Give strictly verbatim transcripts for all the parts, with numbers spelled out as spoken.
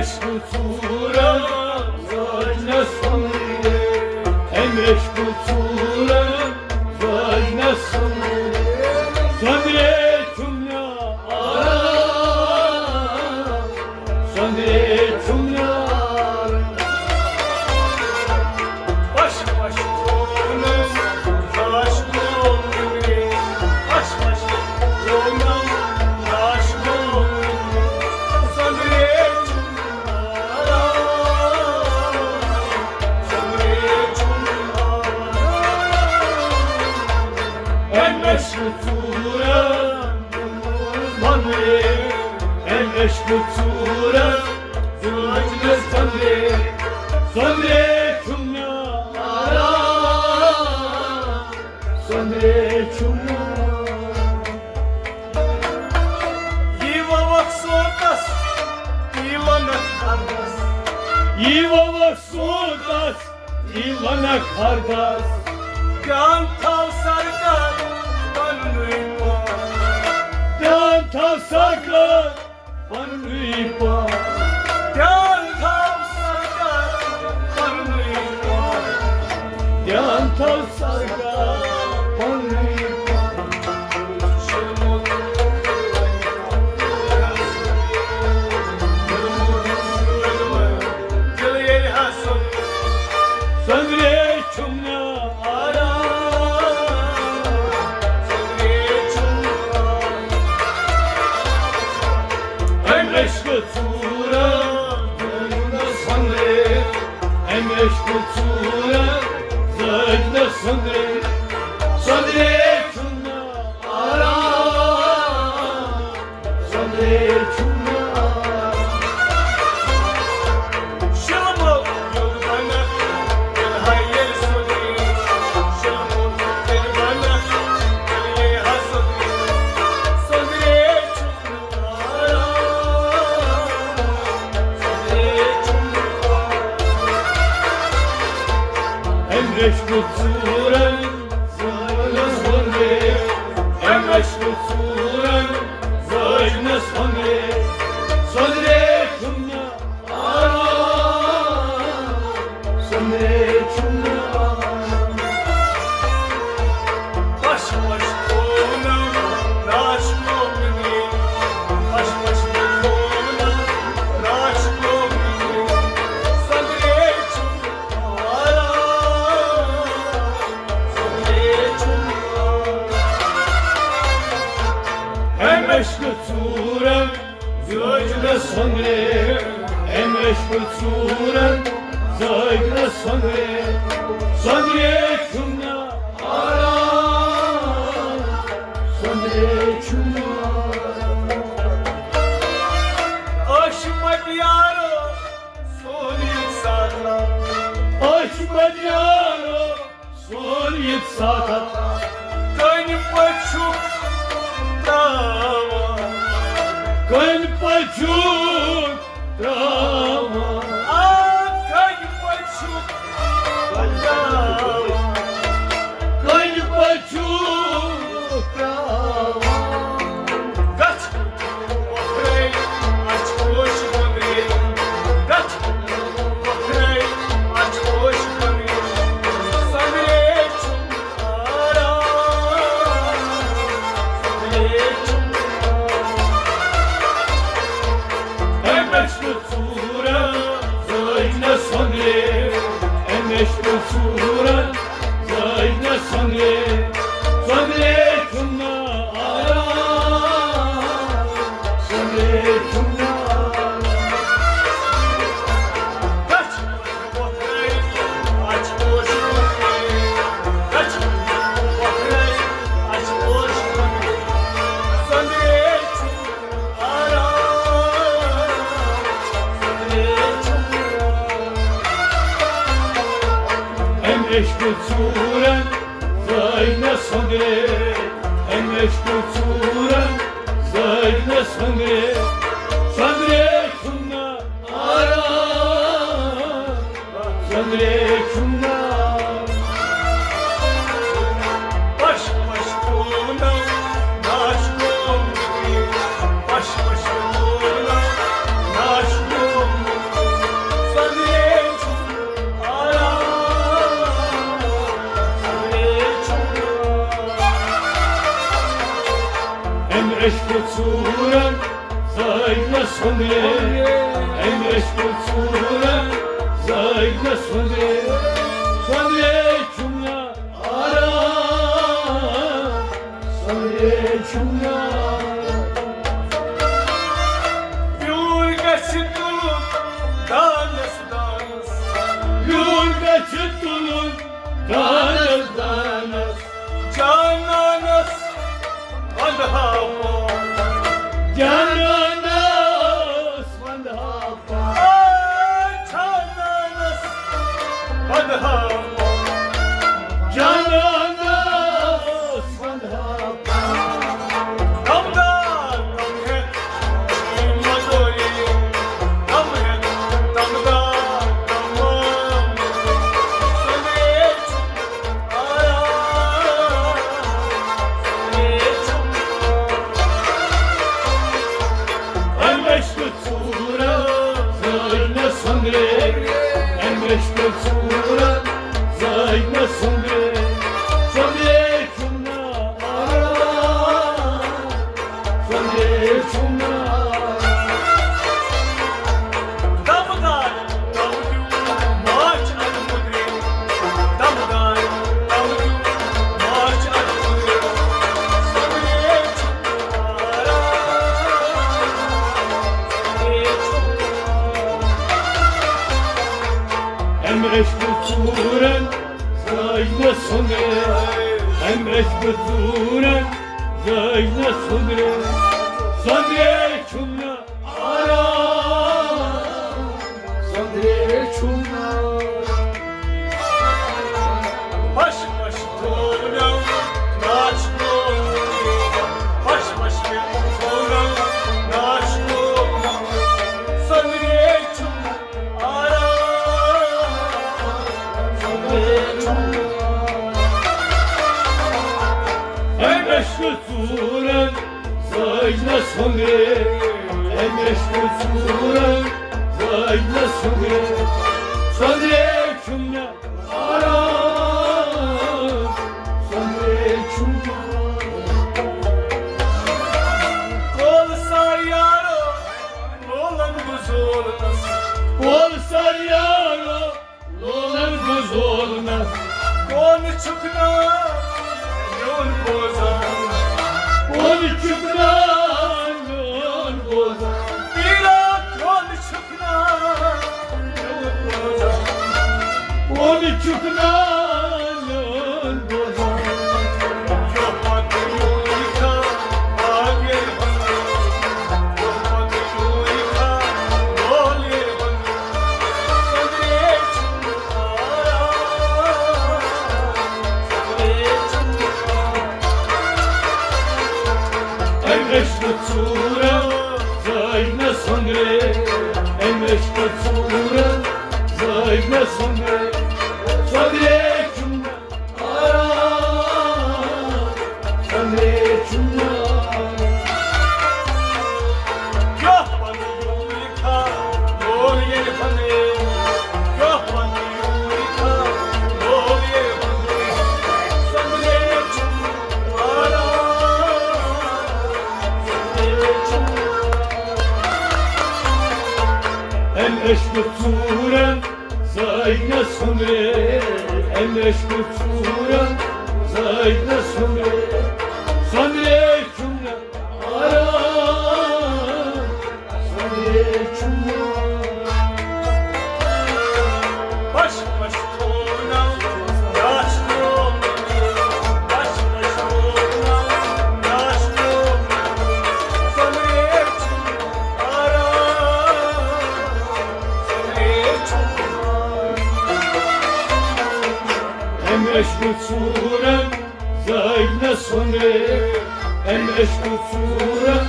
ژوٗرن زٲج نہ سۄنٛدرِ، أمۍ عشقہٕ ژوٗرن زٲج نہ سۄنٛدرِ۔ سۄنٛدرے چھُم نہٕ آرام، سۄنٛدرے چھُم نہٕ آرام۔ پش پش کوٗنم لاش گوٚو نِمرے، پش پش کوٗنم لاش گوٚو نِمرے۔ سۄنٛدرے چھُم نہٕ آرام، سۄنٛدرے چھُم نہٕ آرام۔ أمۍ عشقہٕ ژوٗرن سۄنٛدرے، أمۍ عشقہٕ ژوٗرن زٲج نہ سۄنٛدرے۔ سۄنٛدرے چھُم نہٕ آرام، سۄنٛدرے چھُم نہٕ آرام۔ یی ووکھ سونٛتس، یی لونکھ ہردس۔ یی ووکھ سونٛتس، یی لونکھ ہردس۔ دیان تھاو سرکار پننُے پان۔ دیان تھاو سرکار پننُے پان۔ دیان تھاو سرکار پننُے پان۔ دیان تھاو سرکار پننُے پان۔ دِل ییٚلہِ ہسُن سۄنٛدرے چھُم نہٕ آرام، سۄنٛدرے چھُم نہٕ آرام۔ أمۍ عشقہٕ ژوٗرن زٲج نہ سۄنٛدرے، أمۍ عشقہٕ ژوٗرن زٲج نہ سۄنٛدرے۔ سۄنٛدرے چھُم نہٕ آرام، سۄنٛدرے چھُم نہٕ آرام۔ شِلمہٕ ییٚلہِ بنکھ، تیٚلہِ ہا ییٚلہِ سۄنٛدرے۔ شِلمہٕ ییٚلہِ بنکھ، تیٚلہِ ییٚلہِ ہا سۄنٛدرے۔ سۄنٛدرے چھُم نہٕ آرام، سۄنٛدرے چھُم نہٕ آرام۔ أمۍ عشقہٕ ژوٗرن زٲج نہ سۄنٛدرے، أمۍ عشقہٕ ژوٗرن زٲج نہ سۄنٛدرے۔ سۄنٛدرے چھُم نہٕ آرام، سۄنٛدرے چھُم نہٕ آرام۔ پش پش کوٗنم راش کومنی، پش پش کوٗنم راش کومنی۔ سۄنٛدرے چھُم أمۍ عشقہٕ ژوٗرن زٲج نہ سۄنٛدرے، أمۍ عشقہٕ ژوٗرن زٲج نہ سۄنٛدرے۔ سۄنٛدرے چھُم نہٕ آرام، سۄنٛدرے چھُم نہٕ آرام۔ عٲشِق مدیارو سون یہِ سادنا۔ عٲشِق مدیارو سون یہِ سادنا۔ کٔنۍ پٲٹھۍ چھُکھ ترٛاوان۔ کٔنۍ پٲٹھۍ چھُکھ ترٛاوان۔ آ، کٔنۍ پٲٹھۍ چھُکھ ترٛاوان۔ کٔنۍ پٲٹھۍ چھُکھ ترٛاوان۔ گژھ پۄخرٲے اَچھِ پوشہِ بۄنرِ، گژھ پۄخرٲے اَچھِ پوشہِ بۄنرِ۔ سۄنٛدرے چھُم آرام، سۄنٛدرے چھُم آرام۔ أمۍ عشقہٕ ژوٗرن زٲج نہ سۄنٛدرے، أمۍ عشقہٕ ژوٗرن زٲج نہ سۄنٛدرے۔ سۄنٛدرے چھُم نہٕ آرام، سۄنٛدرے چھُم نہٕ آرام۔ گژھ پۄخرٲے اَچھِ پوشہِ بۄنرِ، گژھ پۄخرٲے اَچھِ پوشہِ بۄنرِ۔ سۄنٛدرے چھُم آرام، سۄنٛدرے چھُم آرام۔ أمۍ عشقہٕ ژوٗرن زٲج نہ سۄنٛدرے، أمۍ عشقہٕ ژوٗرن زٲج نہ سۄنٛدرے۔ سۄنٛدرے چھُم نہٕ آرام، سۄنٛدرے چھُم نہٕ آرام۔ پش پش کوٗنم ناش کومنی، پش پش کوٗنم ناش کومنی۔ زٲج نہ سۄندرے، امہِ عشقہٕ ژوٗرن زٲج نہ سۄندرے، سۄندرے چھُم نہ آرام، سۄندرے چھُم نہ آرام۔ پیوٗر گژھِ تُلُن دانس دانس، پیوٗر گژھِ تُلُن دانس دانس۔ جانانس ونٛدہاو پان۔ جانانس ونٛدہاو پان۔ اے جانانس ونٛدہاو پان۔ جانانس ونٛدہاو پان۔ غمدار غم ہٮ۪تھ مزوری، غم ہٮ۪تھ غمدار غم سمیت۔ امہِ عشقہٕ ژوٗرن زٲج نہ سۄندرے، امہِ عشقہٕ ژوٗرن زٲج نہ سۄندرے، سۄندرے چھُم نہ آرام، سۄندرے چھُم نہ آرام۔ دمدار دم دیُن ماچھ اَتھ مُدرِ۔ دمدار دم دیُن ماچھ اَتھ مُدرِ۔ سۄندرے چھُم نہ آرام۔ سۄندرے چھُم نہ آرام۔ امہِ عشقہٕ ژوٗرن زٲج نہ سۄندرے۔ امہِ عشقہٕ ژوٗرن زٲج نہ سۄندرے۔ سۄندرے چھُم نہ آرام، سۄندرے چھُم نہ آرام۔ پش پش تھوو نم ناچ کو، پش پش مےٚ تھوو نم ناچ کو۔ سۄندرے چھُم نہ آرام، سۄندرے چھُم نہ آرام۔ أمۍ عشقہٕ ژوٗرن زٲج نہ سۄندرے، أمۍ عشقہٕ ژوٗرن زٲج نہ سۄندرے، سۄندرے چھُم نہ آرام، سۄندرے چھُم نہ آرام۔ کول سا یارو، لولن بہٕ زولنس۔ کول سا یارو، لولن بہٕ زولنس۔ کون چھُکھ نا میون بوزان؟ کون چھُکھ نا میون بوزان؟ پیٖرا کون چھُکھ نا میون بوزان؟ کون چھُکھ نا میون بوزان؟ یوہ پتہٕ یوہ یہِ کھا آگے۔ أمۍ عشقہٕ ژوٗرن زٲج نہ سۄندرے، أمۍ عشقہٕ ژوٗرن زٲج نہ سۄندرے، سۄندرے چھُم نہ آرام، سۄندرے چھُم نہ آرام۔ کیٛاہ وَنہٕ یوٗرۍ کھا لول ییٚلہِ بَنے، کیٛاہ وَنہٕ یوٗرۍ کھا لول ییٚلہِ بَنے، سۄندرے چھُم نہ آرام، سۄندرے چھُم نہ آرام۔ أمۍ عشقہٕ ژوٗرن زٲج نہ سۄندرے، أمۍ عشقہٕ ژوٗرن زٲج نہ سۄندرے، سۄندرے چھُم نہ آرام، سۄندرے چھُم نہ آرام۔ پش پش تھوو نم داش کو، پش پش تھوو نم داش کو، سۄندرے چھُم نہ آرام۔ أمۍ عشقہٕ ژوٗرن زٲج نہ سۄندرے، أمۍ عشقہٕ ژوٗرن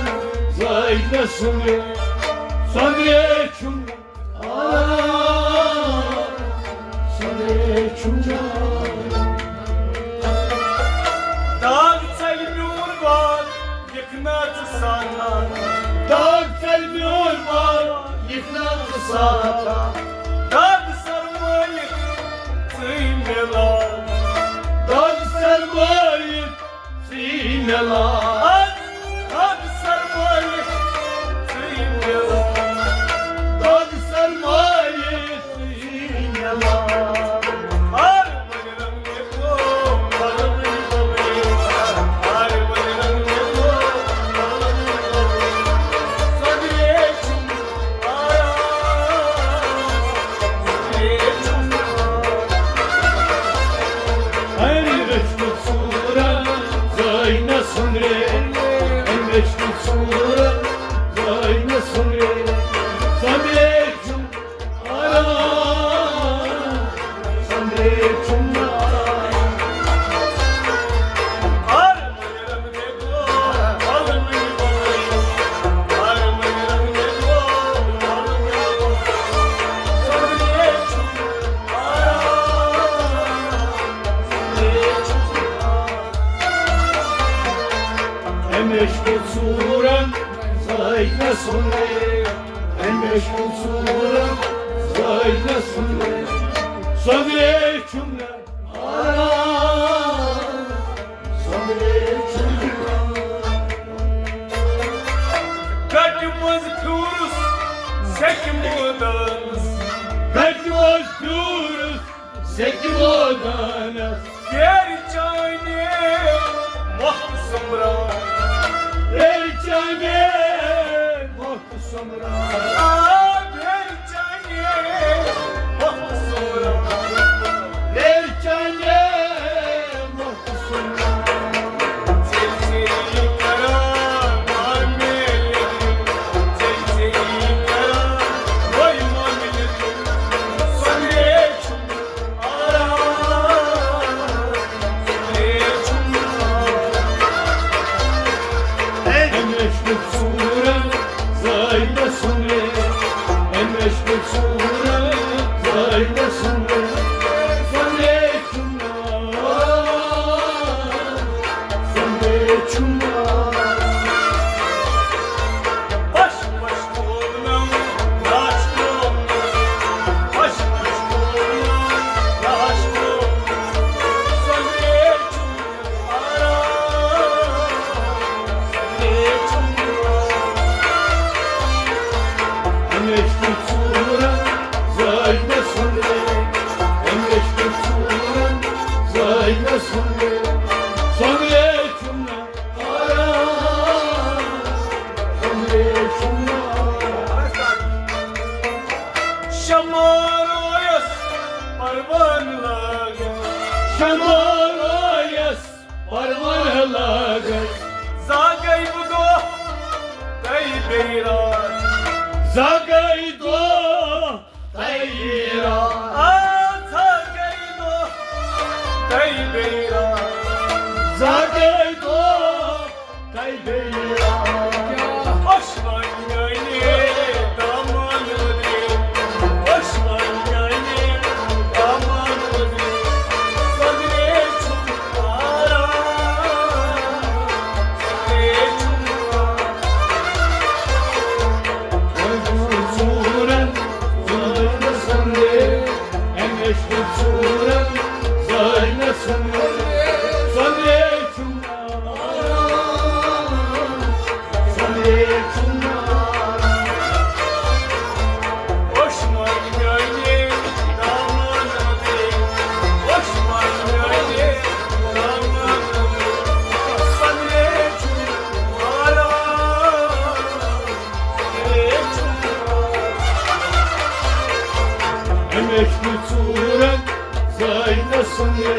زٲج نہ سۄندرے، سۄندرے چھُم نہ آرام، سۄندرے چھُم نہ آرام۔ داغ ژَلہِ میون باغ، یِکھ نا ژٕ ساتھ۔ داغ ژَلہِ میون باغ، یِکھ نا ژٕ ساتھ۔ داغ سر مٲلِک، ژٕے مےٚ لاگ۔ داغ سر مٲلِک، ژٕے مےٚ لاگ۔ داغ سر مٲلِک، ژٕے مےٚ سۄنرے، أمۍ چھُ ژوٗرَن زٲج نہٕ سۄنرے۔ سۄنرے چھُم نہٕ آرام، سۄنرے چھُم نہٕ آرام۔ گٹہِ منٛز پھیوٗرُس سیٚکہِ مٲدانَس۔ گٹہِ منٛز پھیوٗرُس سیٚکہِ مٲدانَس۔ بیرِ چانے مۄکھ سوٚمبران۔ بیرِ چانے مۄکھ سوٚمبران۔ آ، بیرِ چانے مۄکھ سوٚمبران۔ بیرِ چانے مۄکھ سوٚمبران۔ ژےٚ ژےٚ یہِ کران معاملہٕ۔ ژےٚ ژےٚ یہِ کران وۄنۍ معاملہٕ۔ سۄنرے چھُم أمِس چھُ ژوٗرَن زٲج نہٕ سۄنرے۔ أمِس چھُ ژوٗرَن زٲج نہٕ سۄنرے۔ سۄنرے چھُم ناو، سۄنرے چھُم ناو۔ پش پش شمارو یس پروان لاگس۔ شمارو یس پروان لاگس۔ زاگے بہٕ دۄہ تۄہہِ بیٚیہِ راتھ۔ زاگے دۄہ تۄہہِ بیٚیہِ راتھ۔ آ، زاگے دۄہ تۄہہِ بیٚیہِ راتھ۔ زاگے دۄہ تۄہہِ بیٚیہِ راتھ۔ خۄش وۄنۍ میٛانہِ دامن وٲترِ۔ خۄش وۄنۍ میٛانہِ دامن وٲترِ۔ سۄنرے چھُم آرام، سۄنرے چھُم آرام۔ وۄنۍ چھُ ژوٗرَن زٲج نہٕ سۄنرے۔ أمِس چھُ ژوٗرَن زٲج نہٕ سۄنرے۔ سۄنرے چھُم أمِس چھُ ژوٗرَن زٲج نہٕ سۄنرے۔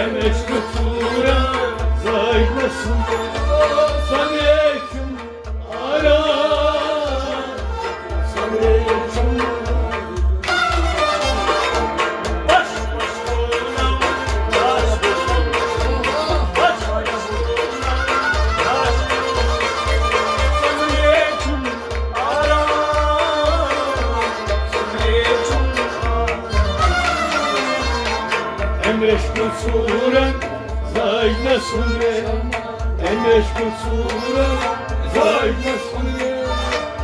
أمِس چھُ ژوٗرَن زٲج نہٕ سۄنرے۔ سۄنرے چھُم آرام، سۄنرے چھُم۔ أمِس چھُ ژوٗرَن زٲج نہٕ سۄنرے۔ أمِس چھُ ژوٗرَن زٲج نہٕ سۄنرے۔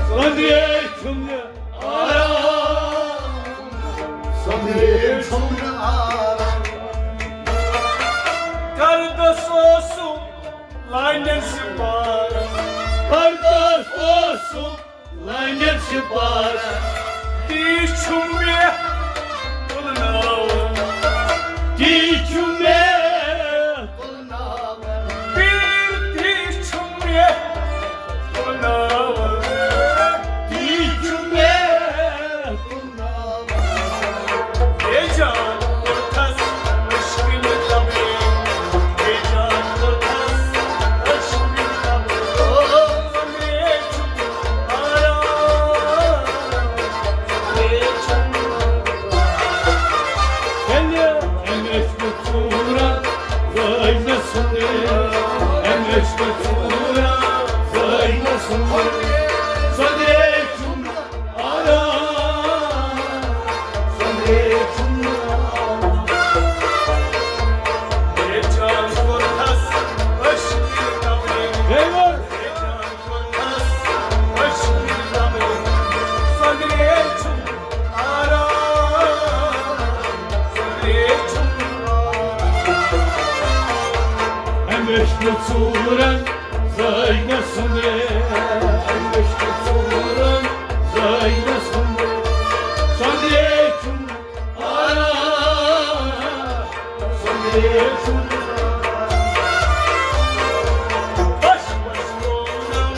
سۄنرے چھُم نہٕ آرام، سۄنرے چھُم نہٕ آرام۔ کردس اوسُم لانٮ۪ن سِپارٕ۔ کردس اوسُم لانٮ۪ن سِپارٕ۔ تی چھُم مےٚ تُلناوُن۔ تی چھُم مےٚ تُلناوُن۔ پیٖر تی چھُم مےٚ تُلناوُن۔ تی چھُم مےٚ تُلناوُن۔ بے جان کوٚرتھس عشقٕنۍ تبلیغ۔ بے جان کوٚرتھس عشقٕنۍ تبلیغ۔ ژوٗرن زٲگۍ مےٚ سۄنٛدرے، أمِس چھُ ژوٗرن زٲگۍ مےٚ سۄنٛدرے۔ سۄنٛدرے چھُم آرام، سۄنٛدرے چھُم آرام۔ بش بش لونم،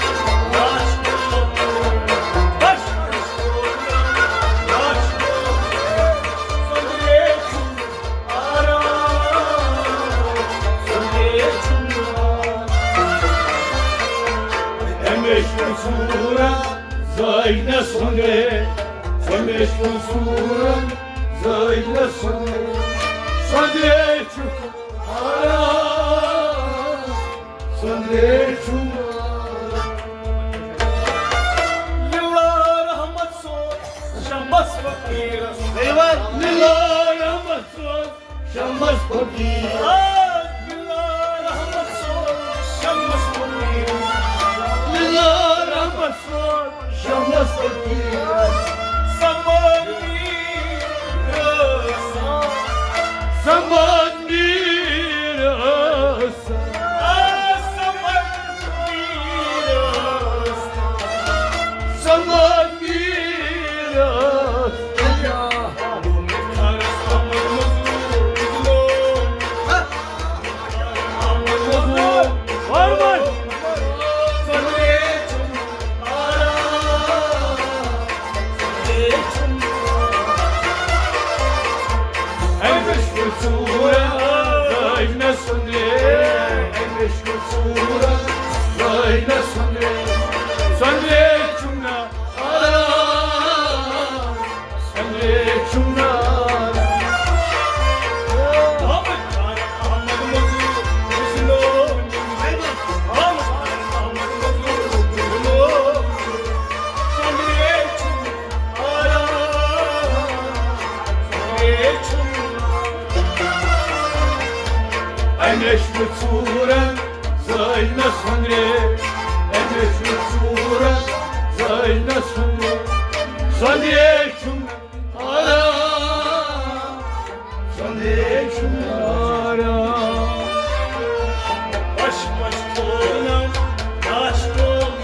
بش بش لونم، بش بش لونم، بش بش لونم۔ سۄنٛدرے چھُم آرام، سۄنٛدرے چھُم آرام۔ أمِس چھُ ژوٗرن زٲگۍ مےٚ سۄنٛدرے، أمِس چھُ ژوٗرن زٲگۍ مےٚ سۄنٛدرے۔ سۄنٛدرے چھُ آرام، سۄنٛدرے چھُم آرام۔ لیلا رحمت سوز شمس فقیرس۔ لیلا رحمت سوز شمس فقیر۔ آ، لیلا رحمت سوز شمس فقیر۔ لیلا رحمت سوز شمس فقیر۔ سمن میر آسان۔ سمن میر آسان۔ آ، سمن میر آسان۔ سمن میر آسان۔ أمِس چھُ ژوٗرن زٲگۍ مےٚ سۄنٛدرے، أمِس چھُ ژوٗرن زٲگۍ مےٚ سۄنٛدرے، سۄنٛدرے چھُم ناو۔ آرام، سۄنٛدرے چھُم ناو۔ أمِس چھُ ژوٗرن زٲج مےٚ سۄنٛدرے، أمِس چھُ ژوٗرن زٲج مےٚ سۄنٛدرے۔ سۄنٛدرے چھُم آرام، سۄنٛدرے چھُم آرام۔ پش پش تولم، داش تولم،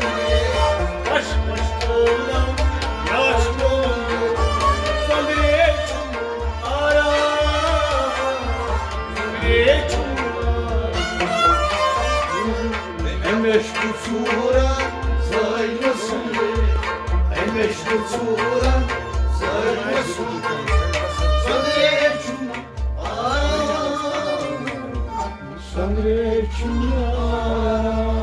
پش پش تولم، داش تولم۔ سۄنٛدرے چھُم آرام، سۄنٛدرے چھُم آرام۔ أمِس چھُ ژوٗرن زٲج مےٚ سۄنٛدرے، أمِس چھُ ژوٗرن زٲج مےٚ سۄنٛدرے۔ سۄنٛدرے چھُم آرام، سۄنٛدرے چھُم آرام۔